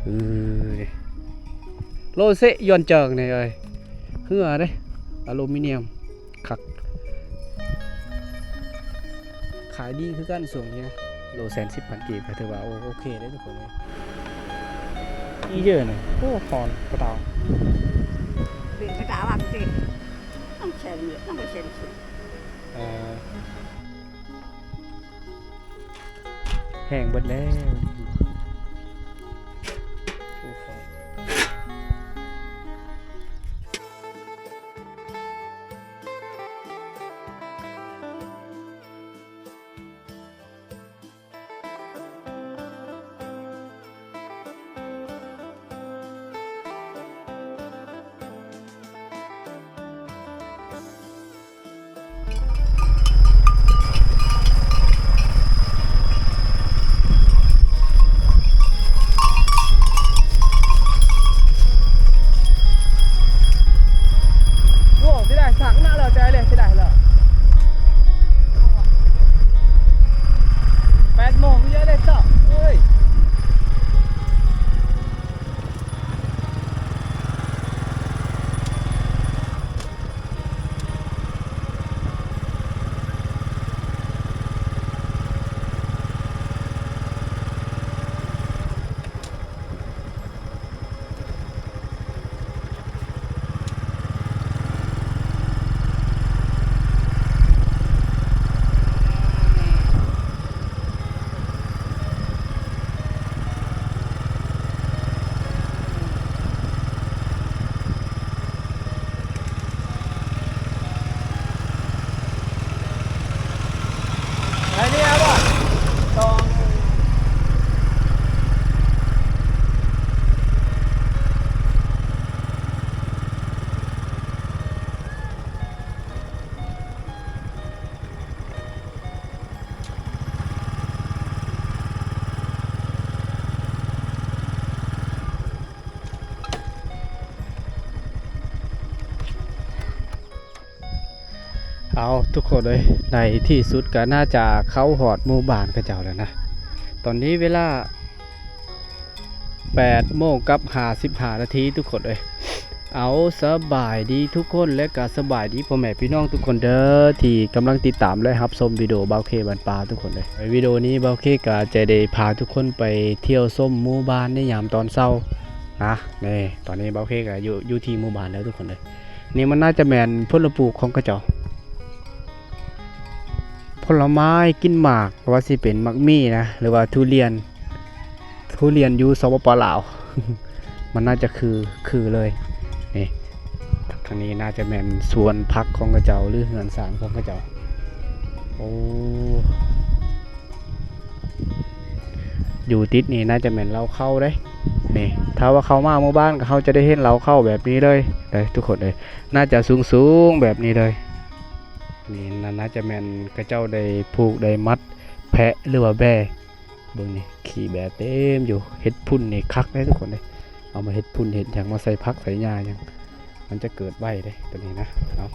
ເອີ ໂລເຊຍອນເຈີງນີ້ເອີຍ ເຮືອເດ້ ອາລູມີນຽມ ຄັກ ຂາຍດີຄືກັນຊ່ວງນີ້ນະ ໂລແສນສິບພັນກີບ ກໍຖືວ່າໂອ ໂອເຄເດ້ທຸກຄົນເອີຍ. ອີເຢີນີ້ ໂອ້ ຮອນກະເຕົາ ເປັນກະເຕົາວ່າຊິ ນ້ຳແຊ່ເລືອດ ນ້ຳບໍ່ແຊ່ເລືອດ ເອີ ແຫ້ງເບິດແລ້ວ. ໂອ້ ເສຍດາຍ ສາກໜ້າເລີຍ ແຕ່ເລີຍ ເສຍດາຍເລີຍ ແປດໂມງເລີຍເດ້ເຈົ້າ ເອີຍ. ໄປນີ້ເອົາບໍ່? ສອງ ເອົາ ທຸກຄົນເອີຍ ໃນທີ່ສຸດກໍໜ້າຈະເຂົ້າຮອດໝູ່ບ້ານເຂົາເຈົ້າແລ້ວນະ. ຕອນນີ້ເວລາແປດໂມງກັບຫ້າສິບຫ້ານາທີ ທຸກຄົນເອີຍ. ເອົາ ສະບາຍດີທຸກຄົນ ແລະ ກະສະບາຍດີພໍ່ແມ່ພີ່ນ້ອງທຸກຄົນເດີ ທີ່ກຳລັງຕິດຕາມ ແລະ ຮັບຊົມວິດີໂອບ່າວເຄບ້ານປ່າ ທຸກຄົນເອີຍ. ໃນວິດີໂອນີ້ບ່າວເຄກະຈະໄດ້ພາທຸກຄົນໄປທ່ຽວຊົມໝູ່ບ້ານໃນຍາມຕອນເຊົ້ານະ. ນີ້ ຕອນນີ້ບ່າວເຄກະຢູ່ ຢູ່ທີ່ໝູ່ບ້ານແລ້ວ ທຸກຄົນເອີຍ. ນີ້ມັນໜ້າຈະແມ່ນຜົນລະປູກຂອງເຂົາເຈົ້າ ຜົນລະໄມ້ກິນໝາກ ບໍ່ວ່າຊິເປັນໝາກໝີ່ນະ ຫຼືວ່າທຸລຽນ ທຸລຽນຢູ່ ສປປ ລາວ ມັນໜ້າຈະຄື ຄືເລີຍ. ນີ້ ທາງນີ້ໜ້າຈະແມ່ນສວນຜັກຂອງເຂົາເຈົ້າ ຫຼືເຮືອນຊານຂອງເຂົາເຈົ້າ. ໂອ້ ຢູ່ຕິດນີ້ໜ້າຈະແມ່ນເລົ້າເຂົ້າເດ້. ນີ້ ຖ້າວ່າເຂົ້າມາໝູ່ບ້ານກໍເຮົາຈະໄດ້ເຫັນເລົ້າເຂົ້າແບບນີ້ເລີຍເດ້ ທຸກຄົນເອີຍ. ໜ້າຈະສູງໆແບບນີ້ເລີຍ. ນີ້ໜ້າ ໜ້າຈະແມ່ນເຂົາເຈົ້າໄດ້ຜູກໄດ້ມັດແພະ ຫຼືວ່າແບ້. ເບິ່ງນີ້ ຂີ້ແບ້ເຕັມຢູ່. ເຫັດພຸ້ນນີ້ຄັກເດ້ ທຸກຄົນເດ້. ເອົາມາເຮັດພຸ້ນເຮັດຫຍັງ ມາໃສ່ຜັກໃສ່ຫຍ້າຫຍັງ ມັນຈະເກີດໄວເດ້ ໂຕນີ້ນະ. ເອົາ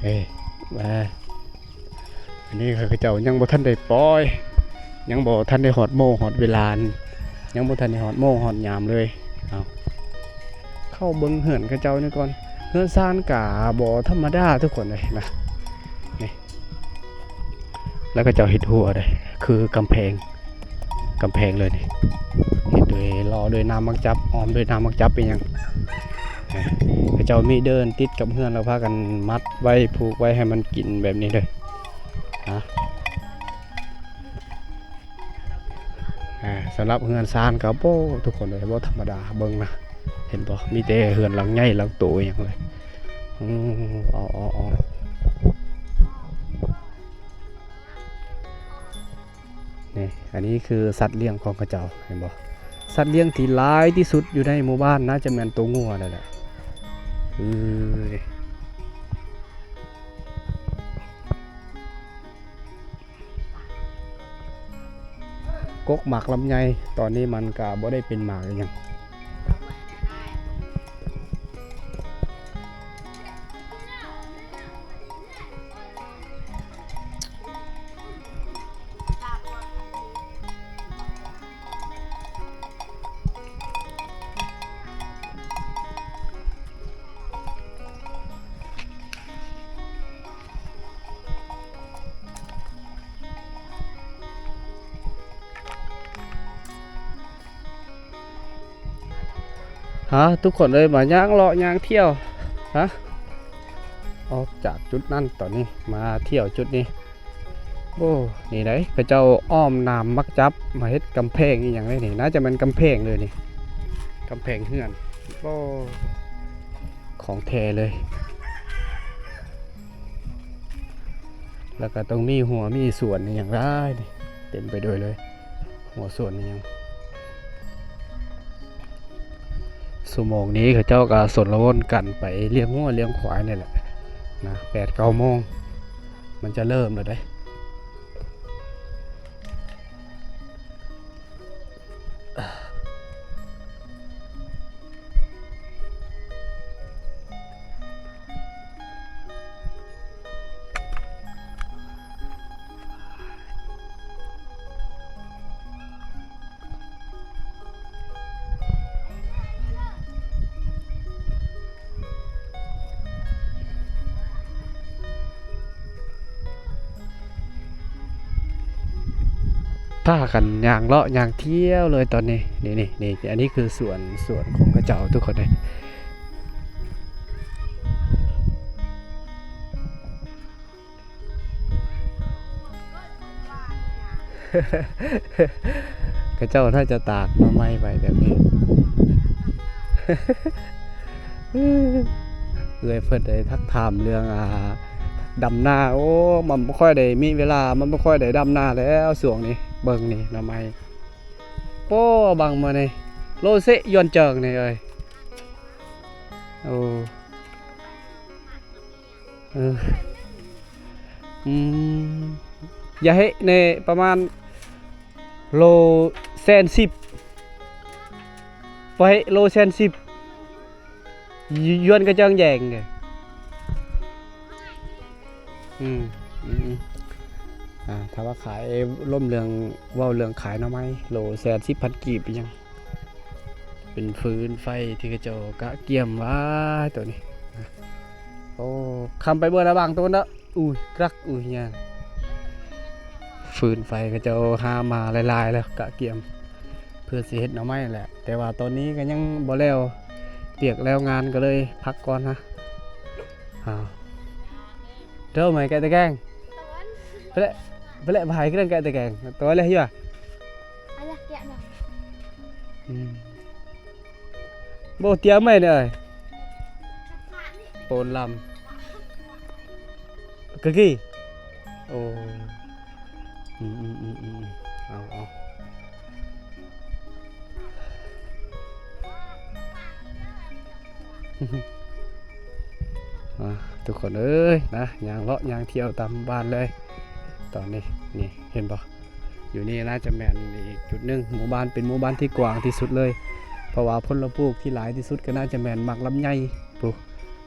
ເອີ ມາ ອັນນີ້ເຂົາເຈົ້າຍັງບໍ່ທັນໄດ້ປ່ອຍ ຍັງບໍ່ທັນໄດ້ຮອດໂມງຮອດເວລາ ຍັງບໍ່ທັນໄດ້ຮອດໂມງຮອດຍາມເລີຍ. ເອົາ ເຂົ້າເບິ່ງເຮືອນເຂົາເຈົ້ານີ້ກ່ອນ. ເຮືອນຊານກະບໍ່ທຳມະດາ ທຸກຄົນເອີຍນະ. ນີ້ ແລ້ວເຂົາເຈົ້າເຮັດຮົ້ວເດ້ ຄືກຳແພງ ກຳແພງເລີຍນີ້ ເຮັດໂດຍ ຫຼໍ່ໂດຍນ້ຳໝາກຈັບ ອ້ອມໂດຍນ້ຳໝາກຈັບອີ່ຫຍັງ. ເຂົາເຈົ້າມີເດີ່ນຕິດກັບເຮືອນ ແລ້ວພາກັນມັດໄວ້ ຜູກໄວ້ໃຫ້ມັນກິນແບບນີ້ເລີຍ. ອ່າ ສຳລັບເຮືອນຊານກໍ ໂອ້ ທຸກຄົນເອີຍ ບໍ່ທຳມະດາ. ເບິ່ງນະ ເຫັນບໍ່ ມີແຕ່ເຮືອນຫຼັງໃຫຍ່ຫຼັງໂຕອີ່ຫຍັງເລີຍ. ອື ເອົາ ເອົາ ເອົາ ນີ້ ອັນນີ້ຄືສັດລ້ຽງຂອງເຂົາເຈົ້າ ເຫັນບໍ່? ສັດລ້ຽງທີ່ຫຼາຍທີ່ສຸດຢູ່ໃນໝູ່ບ້ານ ໜ້າຈະແມ່ນໂຕງົວນັ້ນແຫຼະ. ເອີ ກົກໝາກລຳໄຍ ຕອນນີ້ມັນກະບໍ່ໄດ້ເປັນໝາກອີ່ຫຍັງ. ເ ອ່າ ທຸກຄົນເອີຍ ມາຍ່າງເລາະຍ່າງທ່ຽວນະ ອອກຈາກຈຸດນັ້ນ ຕອນນີ້ມາທ່ຽວຈຸດນີ້. ໂອ້ ນີ້ໄດ໋ ເຂົາເຈົ້າອ້ອມນ້ຳໝາກຈັບມາເຮັດກຳແພງອີ່ຫຍັງເດ້ນີ້ ໜ້າຈະແມ່ນກຳແພງເລີຍນີ້ ກຳແພງເຮືອນ. ໂອ້ ຂອງແທ້ເລີຍ. ແລ້ວກໍຕ້ອງມີຮົ້ວມີສວນອີ່ຫຍັງຫຼາຍນີ້ ເຕັມໄປດ້ວຍເລີຍ ຮົ້ວສວນອີ່ຫຍັງ. ຊົ່ວໂມງນີ້ເຂົາເຈົ້າກໍຊົນລະວົນກັນໄປລ້ຽງງົວລ້ຽງຄວາຍນີ້ແຫຼະນະ ແປດເກົ້າໂມງມັນຈະເລີ່ມແລ້ວເດ້. ພາກັນຍ່າງເລາະຍ່າງທ່ຽວເລີຍຕອນນີ້. ນີ້ໆໆ ອັນນີ້ຄືສວນ ສວນຂອງເຂົາເຈົ້າທຸກຄົນເອີຍ. ເຂົາເຈົ້າໜ້າຈະຕາກໜໍ່ໄມ້ໄວ້ແບບນີ້. ເອື້ອຍເພິ່ນໄດ້ທັກຖາມເລື່ອງ ອ່າ ດຳນາ. ໂອ້ ມັນບໍ່ຄ່ອຍໄດ້ມີເວລາ ມັນບໍ່ຄ່ອຍໄດ້ດຳນາແລ້ວຊ່ວງນີ້. ເບິ່ງນີ້ໜໍ່ໄມ້ ໂອ້ ບັງມານີ້ ໂລເຊຍອນເຈີງນີ້ເອີຍ. ໂອ້ ເອີ ອືມ ຢາເຮເນ ປະມານໂລແສນສິບ ປະເຮໂລແສນສິບ ຍ- ຢວນກະເຈີງແຢງເດ. ອືມ ອືມ ອືມ ອ່າ ຖ້າວ່າຂາຍ ລົມເລື່ອງ ເວົ້າເລື່ອງຂາຍໜໍ່ໄມ້ ໂລແສນສິບພັນກີບອີ່ຫຍັງ. ເປັນຟືນໄຟທີ່ເຂົາເຈົ້າກະກຽມໄວ້ໂຕນີ້. ໂອ້ ຄຳໄປເບິ່ງລະບາງໂຕເນາະ. ອຸ້ຍ ກຣັກ ອຸ້ຍ ຫຍັງ ຟືນໄຟເຂົາເຈົ້າຫາມາຫຼາຍໆແລ້ວ ກະກຽມເພື່ອຊິເຮັດໜໍ່ໄມ້ແຫຼະ. ແຕ່ວ່າຕອນນີ້ກໍຍັງບໍ່ແລ້ວວຽກແລ້ວງານ ກໍເລີຍພັກກ່ອນນະ. ອ້າວ ເດີ ໄມ້ແກະຕະແກງ ໄປແຫຼະ ໄປແຫຼະ ໄປຫາເຄື່ອງແກະຕະແກງ ຕົວເລີຍຢູ່. ອືມ ບໍ່ຕຽມໄມ້ເດີ ໂປນລຳ ກະກີ ໂອ້ ອືມໆໆໆ ເອົາໆ ອ່າ ທຸກຄົນເອີຍນະ ຍ່າງເລາະຍ່າງທ່ຽວຕາມບ້ານເລີຍຕອນນີ້. ນີ້ ເຫັນບໍ່? ຢູ່ນີ້ໜ້າຈະແມ່ນອີກຈຸດໜຶ່ງ ໝູ່ບ້ານ ເປັນໝູ່ບ້ານທີ່ກວ້າງທີ່ສຸດເລີຍ ເພາະວ່າຜົນລະປູກທີ່ຫຼາຍທີ່ສຸດກໍໜ້າຈະແມ່ນໝາກລຳໄຍ ປູ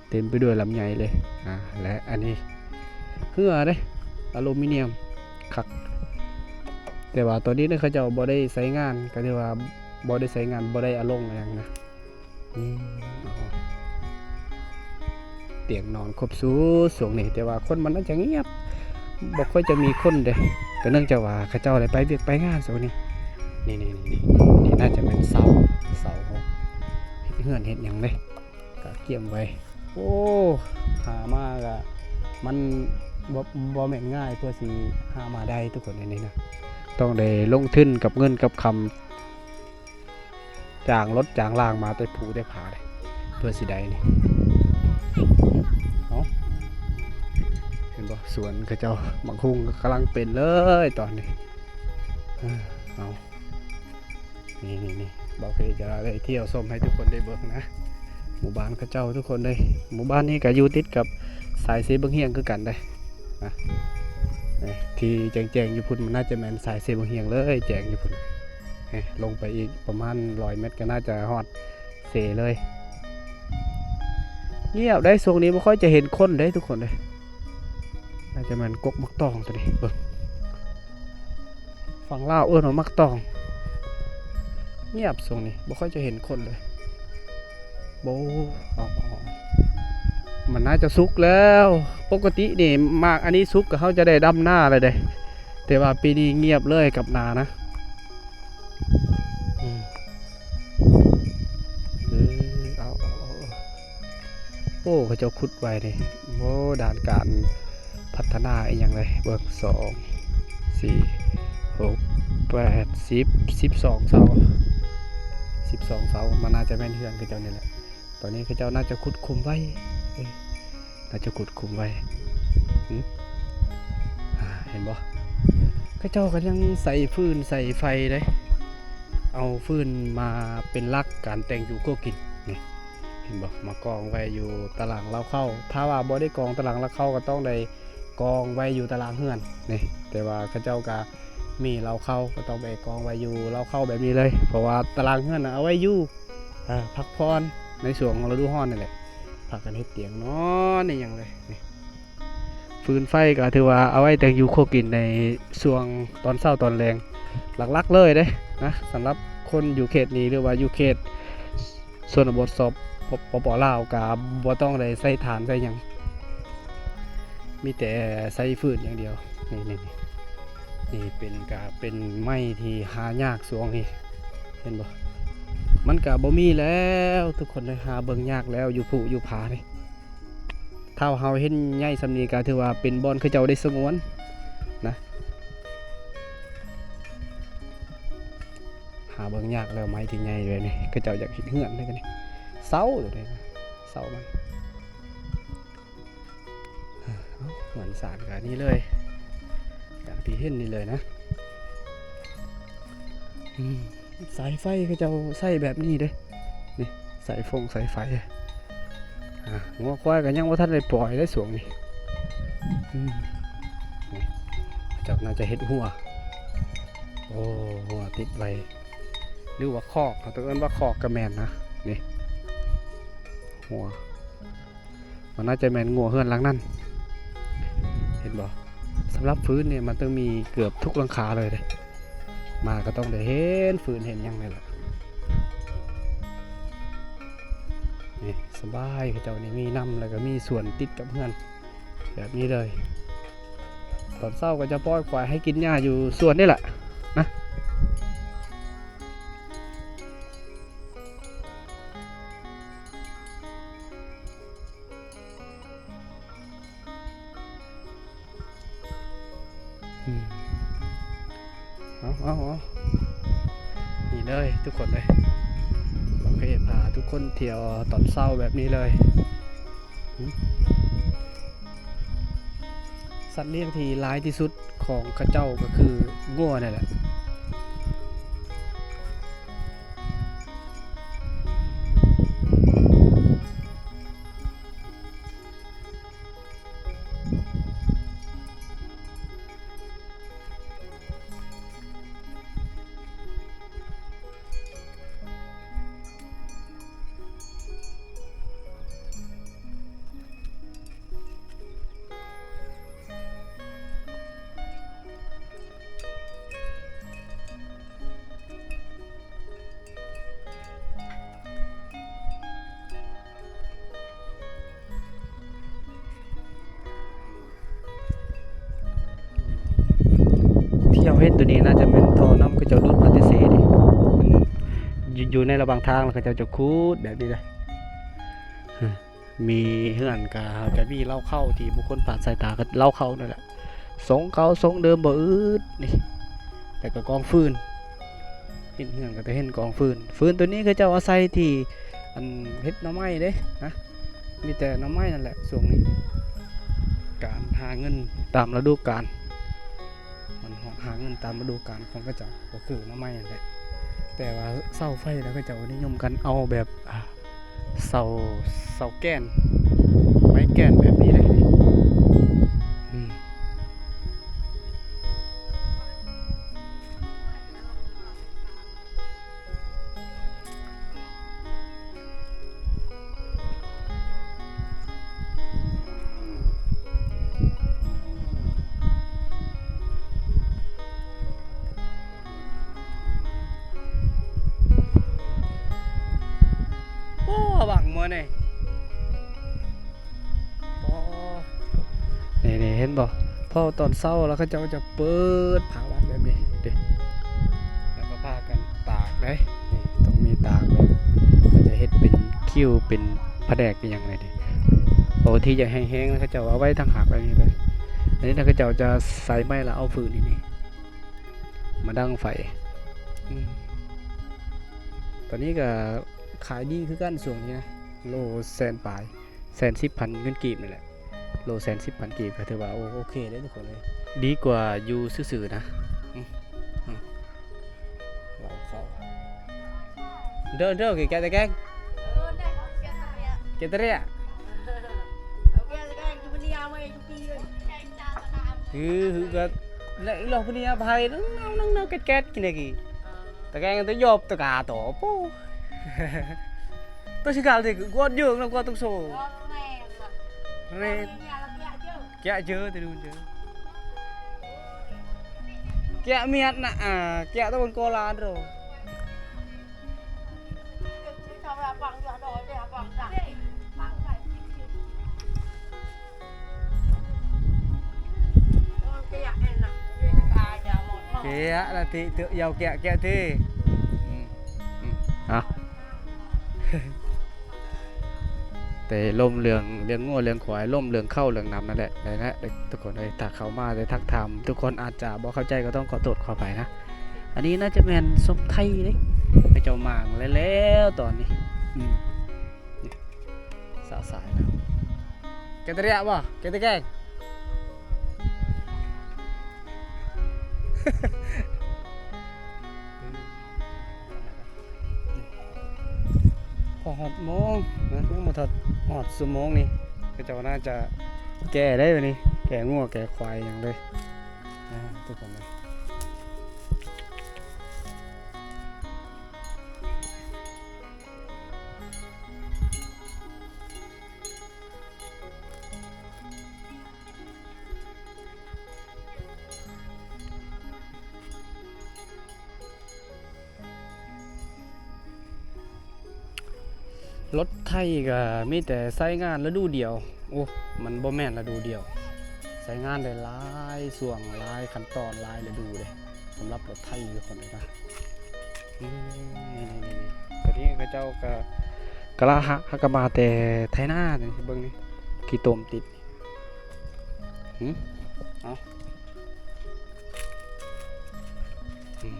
ເຕັມໄປດ້ວຍລຳໄຍເລີຍ. ອ່າ ແລະ ອັນນີ້ເຮືອເດ້ ອາລູມີນຽມ ຄັກ. ແຕ່ວ່າຕອນນີ້ເຂົາເຈົ້າບໍ່ໄດ້ໃຊ້ງານ ກໍຖືວ່າບໍ່ໄດ້ໃຊ້ງານ ບໍ່ໄດ້ເອົາລົງອີ່ຫຍັງນະ. ອືມ ຕຽງນອນຄົບສູດຊ່ວງນີ້ ແຕ່ວ່າຄົນມັນໜ້າຈະງຽບ ບໍ່ຄ່ອຍຈະມີຄົນເດ້ ກໍເນື່ອງຈາກວ່າເຂົາເຈົ້າໄດ້ໄປວຽກໄປງານຊ່ວງນີ້. ນີ້ໆໆ ນີ້ໜ້າຈະແມ່ນເສົາ ເສົາເຮືອນເຮັດຫຍັງເດ້ ກະກຽມໄວ້. ໂອ້ ຫາມາກະມັນບໍ່ ບໍ່ແມ່ນງ່າຍເພື່ອຊິຫາມາໄດ້ທຸກຄົນ ອັນນີ້ນະ ຕ້ອງໄດ້ລົງທຶນກັບເງິນກັບຄຳ ຈ້າງລົດຈ້າງລາງມາແຕ່ພູແຕ່ຜາເດ້ ເພື່ອຊິໄດ້ນີ້. ເອົ້າ ເຫັນບໍ່ ສວນເຂົາເຈົ້າ ໝາກຫຸ່ງກຳລັງເປັນເລີຍຕອນນີ້. ເອີ ເອົາ ນີ້ໆໆ ບ່າວເພຈະໄດ້ທ່ຽວຊົມໃຫ້ທຸກຄົນໄດ້ເບິ່ງນະ ໝູ່ບ້ານເຂົາເຈົ້າທຸກຄົນເດ້. ໝູ່ບ້ານນີ້ກໍຢູ່ຕິດກັບສາຍເຊບຶງຮຽງຄືກັນເດ້. ນະ ເອີ ທີ່ແຈ້ງໆຢູ່ພຸ້ນ ມັນໜ້າຈະແມ່ນສາຍເຊບຶງຮຽງເລີຍ ແຈ້ງຢູ່ພຸ້ນ. ເອີ ລົງໄປອີກປະມານຮ້ອຍແມັດ ກໍໜ້າຈະຮອດເຊເລີຍ. ງຽບໄດ໋ ຊ່ວງນີ້ບໍ່ຄ່ອຍຈະເຫັນຄົນເດ້ທຸກຄົນເດ້. ໜ້າຈະແມ່ນກົກໝາກຕອງຕົວນີ້ ເບິ່ງ. ຝັ່ງລາວເອີ້ນວ່າໝາກຕອງ. ງຽບຊ່ວງນີ້ ບໍ່ຄ່ອຍຈະເຫັນຄົນເລີຍ. ໂອ້ ເອົາ ເອົາ ເອົາ ມັນໜ້າຈະສຸກແລ້ວ. ປົກກະຕິນີ້ໝາກອັນນີ້ສຸກກໍເຮົາຈະໄດ້ດຳນາແລ້ວເດ້ ແຕ່ວ່າປີນີ້ງຽບເລີຍກັບນານະ. ອືມ ເອີ ໂອ້ ເຂົາເຈົ້າຂຸດໄວ້ເດ້. ໂອ້ ດ້ານການພັດທະນາອີ່ຫຍັງເລີຍ. ເບິ່ງ ສອງ ສີ່ ຫົກ ແປດ ສິບ ສິບສອງເສົາ ສິບສອງເສົາ. ມັນໜ້າຈະແມ່ນເຮືອນເຂົາເຈົ້ານີ້ແຫຼະ. ຕອນນີ້ເຂົາເຈົ້າໜ້າຈະຂຸດຂຸມໄວ້ ເອີ ໜ້າຈະຂຸດຂຸມໄວ້. ຫຶ ອ່າ ເຫັນບໍ່? ເຂົາເຈົ້າກໍຍັງໃສ່ຟືນໃສ່ໄຟເດ້. ເອົາຟືນມາເປັນຫຼັກການແຕ່ງຢູ່ຄົວກິນນີ້ ເຫັນບໍ່? ມາກອງໄວ້ຢູ່ຕາລາງເລົ້າເຂົ້າ. ຖ້າວ່າບໍ່ໄດ້ກອງຕາລາງເລົ້າເຂົ້າ ກໍຕ້ອງໄດ້ກອງໄວ້ຢູ່ຕາລາງເຮືອນນີ້. ແຕ່ວ່າເຂົາເຈົ້າກໍມີເລົ້າເຂົ້າ ກໍຕ້ອງໄປກອງໄວ້ຢູ່ເລົ້າເຂົ້າແບບນີ້ເລີຍ ເພາະວ່າຕາລາງເຮືອນນະເອົາໄວ້ຢູ່ ເອີ ພັກຜ່ອນໃນຊ່ວງລະດູຮ້ອນນີ້ແຫຼະ ພາກັນເຮັດຕຽງນອນອີ່ຫຍັງເລີຍນີ້. ຟືນໄຟກໍຖືວ່າເອົາໄວ້ແຕ່ງຢູ່ຄົວກິນໃນຊ່ວງຕອນເຊົ້າຕອນແລງ ຫຼັກໆເລີຍເດ້ນະ. ສຳລັບຄົນຢູ່ເຂດນີ້ ຫຼືວ່າຢູ່ເຂດຊົນນະບົດ ສປປ ປປ ລາວ ກໍບໍ່ຕ້ອງໄດ້ໃຊ້ຖ່ານໃຊ້ຫຍັງ ມີແຕ່ໃຊ້ຟືນຢ່າງດຽວ. ນີ້ ນີ້ ນີ້ເປັນ ກະເປັນໄມ້ທີ່ຫາຍາກຊ່ວງນີ້ ເຫັນບໍ່? ມັນກະບໍ່ມີແລ້ວທຸກຄົນເອີຍ ຫາເບິ່ງຍາກແລ້ວ ຢູ່ພູຢູ່ຜານີ້. ຖ້າເຮົາເຫັນໃຫຍ່ສ່ຳນີ້ ກໍຖືວ່າເປັນບ່ອນເຂົາເຈົ້າໄດ້ສະຫງວນນະ. ຫາເບິ່ງຍາກແລ້ວ ໄມ້ທີ່ໃຫຍ່ແບບນີ້ ເຂົາເຈົ້າຢາກເຮັດເຮືອນເດ້ນີ້. ເສົາໂຕນີ້ນະ ເສົາມັນ ເອີ ເອົາ ເຮືອນຊານກໍນີ້ເລີຍ ຢ່າງທີ່ເຫັນນີ້ເລີຍນະ. ອືມ ສາຍໄຟເຂົາເຈົ້າໃຊ້ແບບນີ້ເດ້ ນີ້ ສາຍຟົງສາຍໄຟ. ອ່າ ງົວຄວາຍກໍຍັງບໍ່ທັນໄດ້ປ່ອຍເດ້ຊ່ວງນີ້. ອືມ ນີ້ ເຂົາເຈົ້າໜ້າຈະເຮັດຮົ້ວ. ໂອ້ ຮົ້ວຕິດໄວ້ ຫຼືວ່າຄອກ ເຮົາຕ້ອງເອີ້ນວ່າຄອກກໍແມ່ນນະ. ນີ້ ຮົ້ວ ມັນໜ້າຈະແມ່ນງົວເຮືອນຫຼັງນັ້ນ ເຫັນບໍ່? ສຳລັບຟືນນີ້ມັນຕ້ອງມີເກືອບທຸກຫຼັງຄາເລີຍເດ້ ມາກໍຕ້ອງໄດ້ເຫັນຟືນເຫັນຫຍັງນີ້ແຫຼະ. ນີ້ສະບາຍ ເຂົາເຈົ້ານີ້ມີນຳ ແລ້ວກໍມີສວນຕິດກັບເຮືອນແບບນີ້ເລີຍ. ຕອນເຊົ້າກໍຈະປ່ອຍຄວາຍໃຫ້ກິນຫຍ້າຢູ່ສວນນີ້ແຫຼະນະ. ອືມ ເອົາ ເອົາ ເອົາ ນີ້ເລີຍທຸກຄົນເອີຍ ໂອເຄ ພາທຸກຄົນທ່ຽວຕອນເຊົ້າແບບນີ້ເລີຍ. ອືມ ສັດລ້ຽງທີ່ຫຼາຍທີ່ສຸດຂອງເຂົາເຈົ້າກໍຄືງົວນີ້ແຫຼະ. ທີ່ເຮົາເຫັນໂຕນີ້ໜ້າຈະແມ່ນທໍ່ນ້ຳເຂົາເຈົ້າດູດມາແຕ່ເຊເດ້ ມັນຢູ່ ຢູ່ໃນລະຫວ່າງທາງ ແລ້ວເຂົາເຈົ້າຈະຂຸດແບບນີ້ເດ້. ມີເຮືອນກະຈະມີເລົ້າເຂົ້າທີ່ບໍ່ຄວນປາດສາຍຕາ ກໍເລົ້າເຂົ້ານັ້ນແຫຼະ ຊົງເກົ່າຊົງເດີມບໍ່ອຶດນີ້ ແລ້ວກໍກອງຟືນ ເຫັນເຮືອນກໍຈະເຫັນກອງຟືນ. ຟືນໂຕນີ້ເຂົາເຈົ້າເອົາໃສ່ທີ່ ອັນ ເຮັດໜໍ່ໄມ້ເດ້ນະ ມີແຕ່ໜໍ່ໄມ້ນັ້ນແຫຼະຊ່ວງນີ້ ການຫາເງິນຕາມລະດູການ ມັນຫາເງິນຕາມລະດູການຂອງເຂົາເຈົ້າ ກໍຄືໜໍ່ໄມ້ນັ້ນແຫຼະ. ແຕ່ວ່າເສົາໄຟແລ້ວ ເຂົາເຈົ້ານິຍົມກັນເອົາແບບ ອ່າ ເສົາ ເສົາແກ່ນ ໄມ້ແກ່ນແບບນີ້ເດ້. ອືມ ໂອ້ ຫວັງໝົດນີ້ ອໍ ນີ້ໆ ເຫັນບໍ່? ພໍຕອນເຊົ້າແລ້ວ ເຂົາເຈົ້າຈະເປີດຜ້າວັດແບບນີ້ເດ້ ແລ້ວກໍພາກັນຕາກເດ້. ນີ້ຕ້ອງມີຕາກແບບ ເຂົາຈະເຮັດເປັນຄິວ ເປັນພະແນກອີ່ຫຍັງນີ້ເດ້. ປົກກະຕິຢາກແຫ້ງໆ ເຂົາເຈົ້າເອົາໄວ້ທາງຫາກແບບນີ້ເລີຍ. ອັນນີ້ນະ ເຂົາເຈົ້າຈະໃສ່ໄມ້ ແລ້ວເອົາຟືນນີ້ ນີ້ມາດັງໄຟ. ອືມ ຕອນນີ້ກໍຂາຍດີຄືກັນຊ່ວງນີ້ນະ ໂລແສນປາຍ ແສນສິບພັນເງິນກີບນີ້ແຫຼະ. ໂລແສນສິບພັນກີບ ກໍຖືວ່າ ໂອ ໂອເຄເດ້ທຸກຄົນເອີຍ ດີກວ່າຢູ່ຊື່ໆນະ. ອືມ ອືມ ເວົ້າເຂົ້າ ເດີ ເດີ ແກະຕະແກງ ແກະຕະເລຍ ຄື ຄືກໍ ແລະ ອີຫຼອກຜູ້ນີ້ອະໄພ ນັ່ງເນົາ ນັ່ງເນົາ ແກະໆ ກິນໄດ້ກີ ຕະແກງ ຕະຢອບ ຕະກາ ໂຕ ໂປ. ໂຕຊິກາລເດກວດເຢີກນຳກວດຕຸກໂຊ ແລະ ແກະເຈີ ແຕ່ດູເຈີ ແກະມຽດນະ ອາ ແກະຕະບົນໂກລານໂຕ. ເກະລະຕິ ເຕີ ຢາວແກະ ແກະຕິ. ອືມ ອືມ ເອົາ ແຕ່ລົມເລື່ອງ ເລື່ອງງົວເລື່ອງຄວາຍ ລົມເລື່ອງເຂົ້າເລື່ອງນ້ຳນັ້ນແຫຼະ ນັ້ນແຫຼະ ທຸກຄົນເອີຍ. ຖ້າເຂົ້າມາໄດ້ທັກຖາມ ທຸກຄົນອາດຈະບໍ່ເຂົ້າໃຈ ກໍຕ້ອງຂໍໂທດຂໍອະໄພນະ. ອັນນີ້ໜ້າຈະແມ່ນສົບໄທເດ້ ເຂົາເຈົ້າໝາງແລ້ວໆ ຕອນນີ້. ອືມ ນີ້ ສາວສາຍນະ ແກະຕະເລຍບໍ່ ແກະຕະແກງ. ພໍຮອດໂມງນະ ຍັງບໍ່ທັນຮອດຊົ່ວໂມງນີ້ ເຂົາເຈົ້າໜ້າຈະແກ່ໄດ້ບາດນີ້ ແກ່ງົວແກ່ຄວາຍຫຍັງເລີຍ ອາ ທຸກຄົນເອີຍ. ລົດໄຖກໍມີແຕ່ໃຊ້ງານລະດູດຽວ. ໂອ້ ມັນບໍ່ແມ່ນລະດູດຽວ ໃຊ້ງານໄດ້ຫຼາຍຊ່ວງ ຫຼາຍຂັ້ນຕອນ ຫຼາຍລະດູເດ້ ສຳລັບລົດໄຖຢູ່ຄົນເດ້ນະ. ອືມ ນີ້ໆໆ ຕອນນີ້ເຂົາເຈົ້າກໍ ກະລະຫະ ຫາກະມາແຕ່ໄຖນານີ້ ເບິ່ງນີ້ ຂີ້ຕົມຕິດ. ຫື ເອົາ ອືມ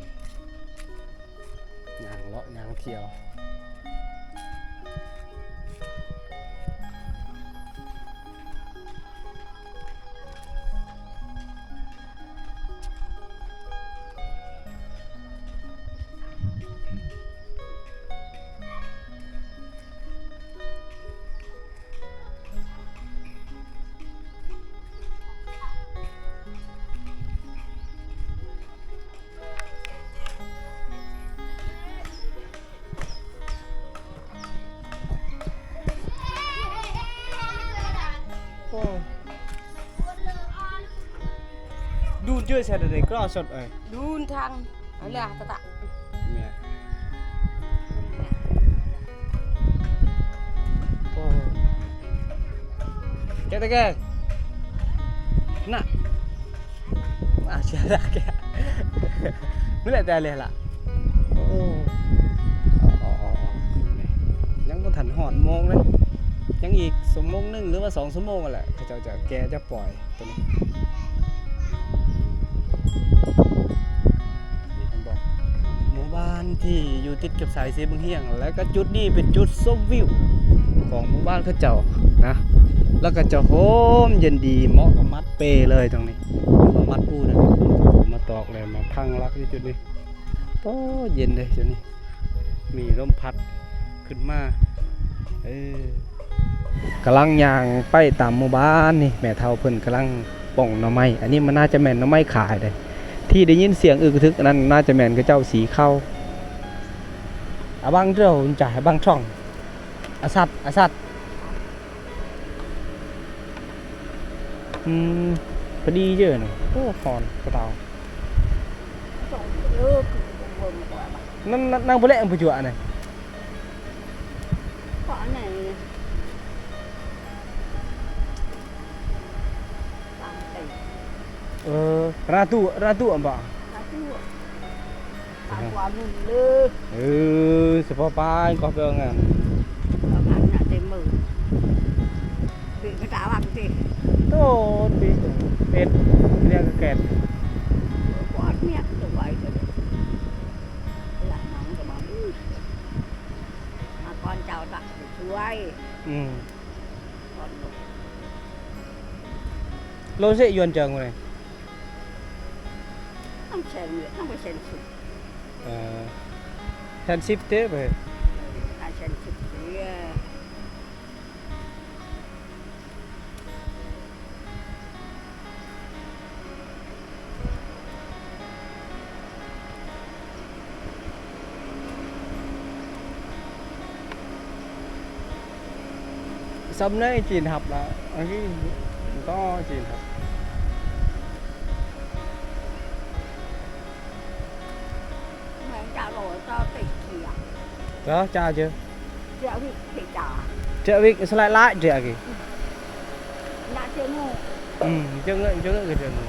ຍ່າງເລາະຍ່າງທ່ຽວ. ໂອ້ ດູນເຈີແຊດເດ ກຣໍ້ສົດເອີຍ ດູນທາງ ອາລາຕະຕະ ແມ່ ໂອ້ ແກະຕະແກງ ນະ ອາ ເຊຍລະແກະ ມື້ແລະແຕ່ເລລະ ໂອ້ ເອົາ ເອົາ ເອົາ ຍັງບໍ່ທັນຮອດໂມງເລີຍ ຍັງອີກຊົ່ວໂມງໜຶ່ງ ຫຼືວ່າສອງຊົ່ວໂມງຫັ້ນແຫຼະ ເຂົາເຈົ້າຈະແກ່ຈະປ່ອຍ ຕົວນີ້ ເຫັນບໍ່ ໝູ່ບ້ານທີ່ຢູ່ຕິດກັບສາຍສີບຸນຮຽງ ແລະກໍຈຸດນີ້ເປັນຈຸດຊົມວິວຂອງໝູ່ບ້ານເຂົາເຈົ້ານະ ແລ້ວກໍຈະໂຮມເຢັນດີ ເໝາະກັບມັດເປເລີຍຕົງນີ້ ຫຼືວ່າມັດປູນະ ມາຕອກແລ້ວມາພັງຫຼັກຢູ່ຈຸດນີ້ ໂອ້ ເຢັນເດ້ຈຸດນີ້ ມີລົມພັດຂຶ້ນມາ ເອີ ກຳລັງຍ່າງໄປຕາມໝູ່ບ້ານນີ້ ແມ່ເຖົ້າເພິ່ນກຳລັງປ່ອງໜໍ່ໄມ້ ອັນນີ້ມັນໜ້າຈະແມ່ນໜໍ່ໄມ້ຂາຍເດ້ ທີ່ໄດ້ຍິນສຽງອຶກກະທຶກອັນນັ້ນ ໜ້າຈະແມ່ນເຂົາເຈົ້າສີເຂົ້າ ອາບັງເດີ ຈາ ອາບັງຊ່ອງ ອາສັດ ອາສັດ ອືມ ພໍດີເຈີນະ ໂອ້ ຮ້ອນກະເຕົາ ນັ້ນ ນັ້ນ ນັ້ນບໍ່ແລະ ມັນບໍ່ຈົວອັນນັ້ນ ເອີ ລະຕຸ ລະຕຸອຳບໍ່ ລະຕຸ ເອີ ສະເພາະປ້າກໍເປັນງານ ປະມານນະເຕັມມື ເປັນ ຕາວັງຕິ ໂຕນຕິ ເປັດ ເມຍກະແກດ ກອດເມຍກະໄວເດີ ລະມັງກະມາ ມາກ່ອນເຈົ້າຕະ ໄປຊ່ວຍ ອືມ ກ່ອນ ໂລເຊຍວນເຈີງມື້ນີ້ ຕ້ອງແສນ ຕ້ອງໄປແສນສິບ ເອີ ແສນສິບເດ້ເວີຍ ເອີ ແສນສິບເດີ. ສ່ຳໃນຈີນຮັບລະ ອັນນີ້ກໍຈີນຮັບ. ເອີ ຈາເຈີ ຈາວິກ ຈາ ຈາວິກສະຫຼາຍຫຼາຍເຈອກີ ນະເຈອໝູ ອືມ ເຈີເງິນ ເຈີເງິນກະເຈີໝູ.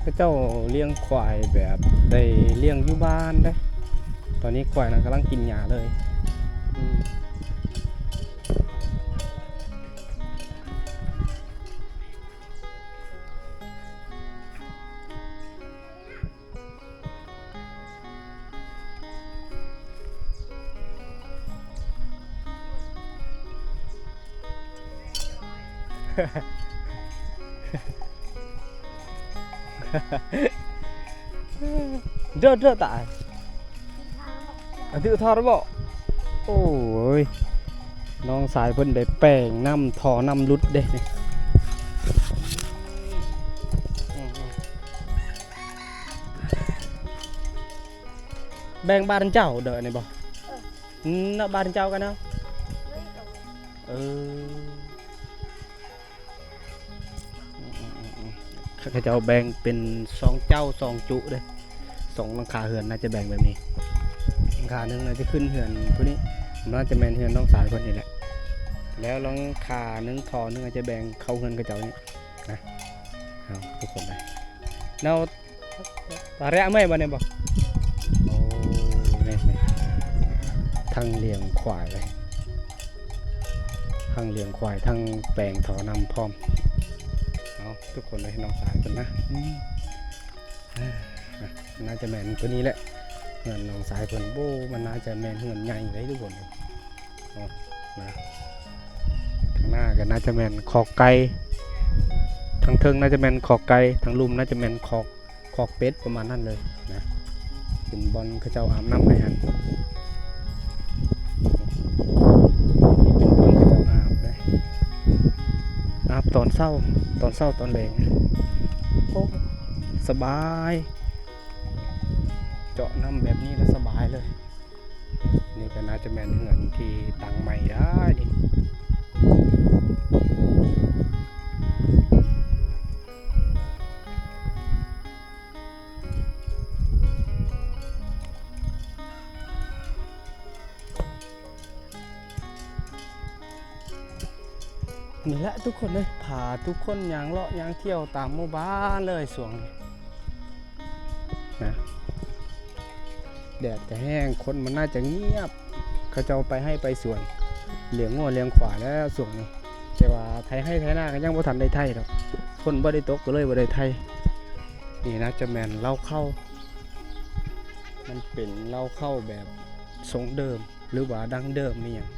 ເຂົາເຈົ້າລ້ຽງຄວາຍແບບໄດ້ລ້ຽງຢູ່ບ້ານເດ້. ຕອນນີ້ຄວາຍນະກຳລັງກິນຫຍ້າເລີຍ. ອືມ. ເດີ ເດີ ຕາຍ ອະ ຖືກຖອດແລ້ວບໍ? ໂອ້ຍ ນ້ອງຊາຍເພິ່ນໄດ້ແປງນ້ຳ ທໍ່ນ້ຳຫຼຸດເດ້ນີ້. ແບ່ງບ້ານເຈົ້າເດີ ອັນນີ້ບໍ? ເອີ ເນາະ ບ້ານເຈົ້າກັນເນາະ. ເອີ ເອີ ເຂົາເຈົ້າແບ່ງເປັນສອງເຈົ້າສອງຈຸເດ້ ສອງຫຼັງຄາເຮືອນ ໜ້າຈະແບ່ງແບບນີ້. ຫຼັງຄາໜຶ່ງໜ້າຈະຂຶ້ນເຮືອນຜູ້ນີ້ ໜ້າຈະແມ່ນເຮືອນນ້ອງຊາຍເພິ່ນນີ້ແຫຼະ ແລ້ວຫຼັງຄາໜຶ່ງ ທໍ່ໜຶ່ງອາດຈະແບ່ງເຂົ້າເຮືອນເຂົາເຈົ້ານີ້ນະ. ເອົາ ທຸກຄົນເລີຍ ແລ້ວ ປາແຣະເມື່ອຍບໍ່ນີ້ບໍ່? ໂອ້ ນີ້ໆ ທັງລ້ຽງຄວາຍເລີຍ ທັງລ້ຽງຄວາຍ ທັງແປງທໍ່ນ້ຳພ້ອມ. ເອົາ ທຸກຄົນເລີຍ ນ້ອງຊາຍເພິ່ນນະ ອືມ ໜ້າຈະແມ່ນຕົວນີ້ແຫຼະ ເຮືອນນ້ອງຊາຍເພິ່ນ. ໂອ້ ມັນໜ້າຈະແມ່ນເຮືອນໃຫຍ່ເລີຍທຸກຄົນ. ເນາະ ນະ ທາງໜ້າກໍໜ້າຈະແມ່ນຄອກໄກ່ ທາງເທິງໜ້າຈະແມ່ນຄອກໄກ່ ທາງລຸ່ມໜ້າຈະແມ່ນຄອກ ຄອກເປັດ ປະມານນັ້ນເລີຍນະ ເປັນບ່ອນເຂົາເຈົ້າອາບນ້ຳໃຫ້ຫັ້ນ. ນີ້ເປັນບ່ອນເຂົາເຈົ້າອາບເດ້ ອາບຕອນເຊົ້າ ຕອນເຊົ້າຕອນແລງ. ໂອ້ ສະບາຍ ເຈາະນ້ຳແບບນີ້ລະສະບາຍເລີຍ. ນີ້ກໍໜ້າຈະແມ່ນເຮືອນທີ່ຕັ້ງໃໝ່ໄດ້ນີ້. ນີ້ແຫຼະທຸກຄົນເອີຍ ພາທຸກຄົນຍ່າງເລາະຍ່າງທ່ຽວຕາມໝູ່ບ້ານເລີຍຊ່ວງນີ້ນະ. ແດດກະແຮງ ຄົນມັນໜ້າຈະງຽບ ເຂົາເຈົ້າໄປໄຮ່ໄປສວນ ລ້ຽງງົວລ້ຽງຄວາຍແລ້ວຊ່ວງນີ້ ແຕ່ວ່າໄຖໄຮ່ໄຖນາກໍຍັງບໍ່ທັນໄດ້ໄຖດອກ ຝົນບໍ່ໄດ້ຕົກກໍເລີຍບໍ່ໄດ້ໄຖ. ນີ້ໜ້າຈະແມ່ນເລົ້າເຂົ້າ ມັນເປັນເລົ້າເຂົ້າແບບຊົງເດີມ. ຫຼືວ່າດັ້ງເດີມອີ່ຫຍັງ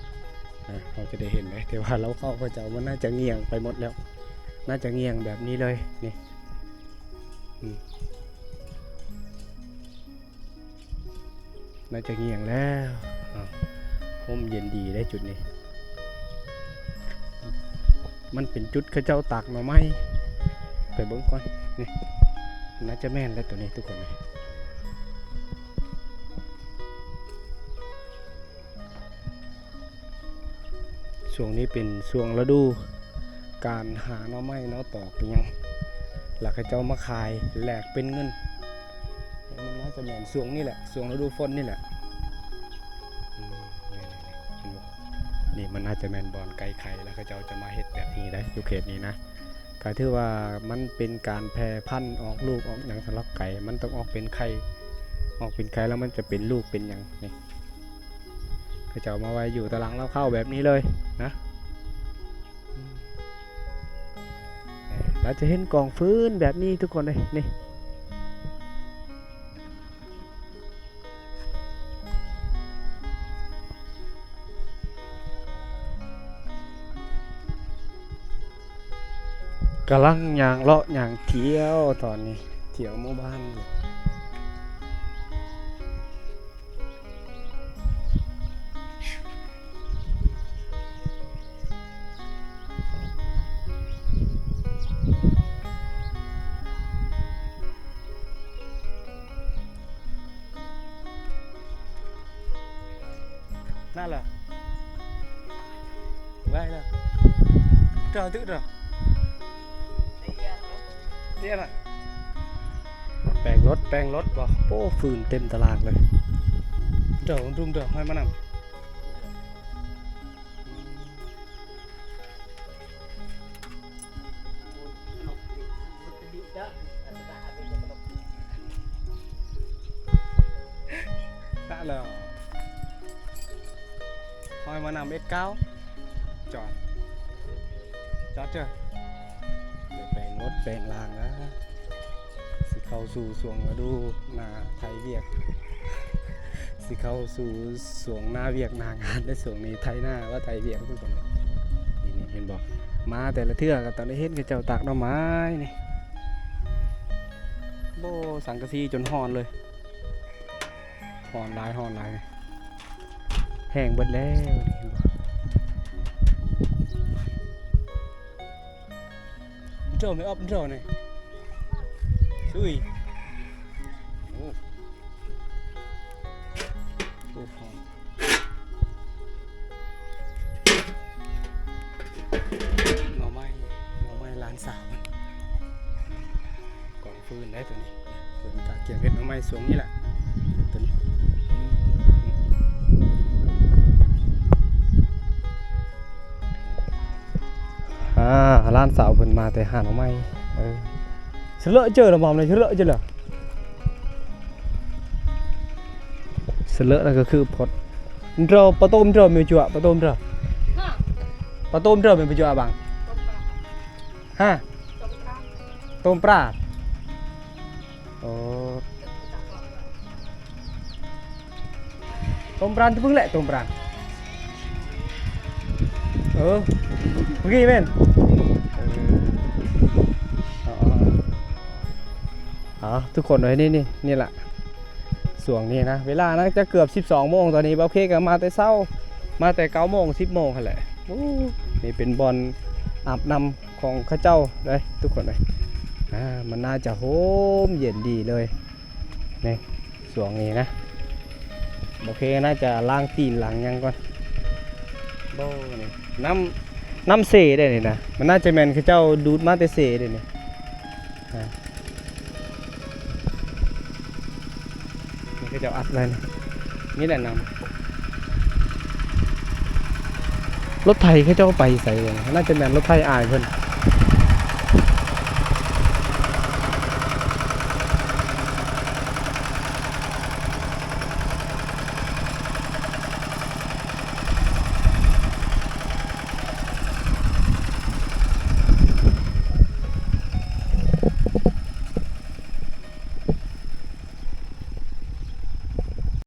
ເຮົາຈະໄດ້ເຫັນເດ້. ແຕ່ວ່າເລົາເຂົ້າເຂົາເຈົ້າມັນໜ້າຈະງ່ຽງໄປໝົດແລ້ວ ໜ້າຈະງ່ຽງແບບນີ້ເລີຍນີ້ ອືມ ໜ້າຈະງ່ຽງແລ້ວ. ເອົາ ຮົ່ມເຢັນດີເດ້ຈຸດນີ້ ມັນເປັນຈຸດເຂົາເຈົ້າຕາກໜໍ່ໄມ້. ໄປເບິ່ງກ່ອນ ນີ້ ໜ້າຈະແມ່ນແຫຼະໂຕນີ້ທຸກຄົນ. ຊ່ວງນີ້ເປັນຊ່ວງລະດູການຫາໜໍ່ໄມ້ໜໍ່ຕອກອີ່ຫຍັງ ແລ້ວເຂົາເຈົ້າມາຂາຍແລກເປັນເງິນ. ມັນໜ້າຈະແມ່ນຊ່ວງນີ້ແຫຼະ ຊ່ວງລະດູຝົນນີ້ແຫຼະ. ອືມ ນີ້ ນີ້ ນີ້ ເຫັນບໍ່? ນີ້ມັນໜ້າຈະແມ່ນບ່ອນໄກ່ໄຂ່ ແລ້ວເຂົາເຈົ້າຈະມາເຮັດແບບນີ້ໄດ໋ ຢູ່ເຂດນີ້ນະ. ກະຖືວ່າມັນເປັນການແຜ່ພັນອອກລູກອອກຫຍັງສຳລັບໄກ່ ມັນຕ້ອງອອກເປັນໄຂ່ ອອກເປັນໄຂ່ແລ້ວມັນຈະເປັນລູກເປັນຫຍັງນີ້ ເຂົາເຈົ້າມາໄວ້ຢູ່ຕາລາງເລົາເຂົ້າແບບນີ້ເລີຍນະ. ອືມ ເອີ ເຮົາຈະເຫັນກອງຟືນແບບນີ້ທຸກຄົນເອີຍ ນີ້. ກຳລັງຍ່າງເລາະຍ່າງທ່ຽວຕອນນີ້ ທ່ຽວໝູ່ບ້ານ. ນະລະ ໄວ້ລະ ເຈົ້າ ເຈົ້າ ເຈົ້າ ເຈົ້າ ແປງລົດ ແປງລົດບໍ່? ໂອ້ ຟືນເຕັມຕະຫຼາດເລີຍ. ເຈົ້າ ລຸງເຈົ້າ ໃຫ້ມານຳ. ນະແລ້ວ ຫ້ອຍມານຳເອັດເກົ້າ ຈອດ ຈອດເຈີ ໄປແປງລົດແປງລາງນະ. ຊິເຂົ້າສູ່ຊ່ວງລະດູນາໄຖວຽກ ຊິເຂົ້າສູ່ຊ່ວງນາວຽກນາງານແລ້ວ ຊ່ວງນີ້ໄຖນາວ່າໄຖວຽກຄືກັນ. ນີ້ ນີ້ເຫັນບໍ່ ມາແຕ່ລະເທື່ອກໍຕ້ອງໄດ້ເຫັນເຂົາເຈົ້າຕາກໜໍ່ໄມ້ນີ້. ໂອ້ ສັງກະສີຈົນຮ້ອນເລີຍ ຮ້ອນຫຼາຍ ຮ້ອນຫຼາຍ ແຫ້ງເບິດແລ້ວນີ້ ເຫັນບໍ່? ເຈົ້າ ແມ່ອອບເຈົ້ານີ້ ອຸ້ຍ ໂອ້ ໂອ້ ໜໍ່ໄມ້ ໜໍ່ໄມ້ຫຼານສາວ ກອງຟືນໄດ໋ໂຕນີ້ ເພິ່ນກະກຽມເຮັດໜໍ່ໄມ້ຊ່ວງນີ້ແຫຼະ ໂຕນີ້. ອ່າ ຫຼານສາວເພິ່ນມາແຕ່ຫາໜໍ່ໄມ້ ເອີ ສະເລາະເຈີລະໝອມເລີຍ ສະເລາະເຈີລະ ສະເລາະລະກະຄືພົດ ເຈົ້າ ປາໂຕມເຈົ້າແມ່ນປະຈຸ ປາໂຕມເຈົ້າ ຮະ ປາໂຕມເຈົ້າແມ່ນປະຈຸບັງ ຕົ້ມປາ ຮະ ຕົ້ມປາ ໂອ້ ຕົ້ມປານ ເພິ່ງແຫຼະ ຕົ້ມປານ ເອີ ເມື່ອກີ້ແມ່ນ ເອີ ເອົາ ເອົາ ເອົາ ທຸກຄົນເອີຍ ນີ້ ນີ້ ນີ້ລະ ຊ່ວງນີ້ນະ ເວລາໜ້າຈະເກືອບສິບສອງໂມງ ຕອນນີ້ບ່າວເຄກໍມາແຕ່ເຊົ້າ ມາແຕ່ເກົ້າໂມງ ສິບໂມງຫັ້ນແຫຼະ. ໂອ້ ນີ້ເປັນບ່ອນອາບນ້ຳ ຂອງເຂົາເຈົ້າເດ້ທຸກຄົນເດ້. ອ່າ ມັນໜ້າຈະຮົ່ມເຢັນດີເລີຍ ນີ້ ຊ່ວງນີ້ນະ. ໂອເຄ ໜ້າຈະລ້າງຕີນລ້າງຫຍັງກ່ອນ. ບໍ່ ນີ້ ນ້ຳ ນ້ຳເຊເດ້ນີ້ນະ. ມັນໜ້າຈະແມ່ນເຂົາເຈົ້າດູດມາແຕ່ເຊເດ້ນີ້. ອ່າ ນີ້ເຂົາເຈົ້າອັດໄວ້ນີ້ ນີ້ແຫຼະນ້ຳ. ລົດໄຖເຂົາເຈົ້າໄປໃສເດ້? ໜ້າຈະແມ່ນລົດໄຖອ້າຍເພິ່ນ.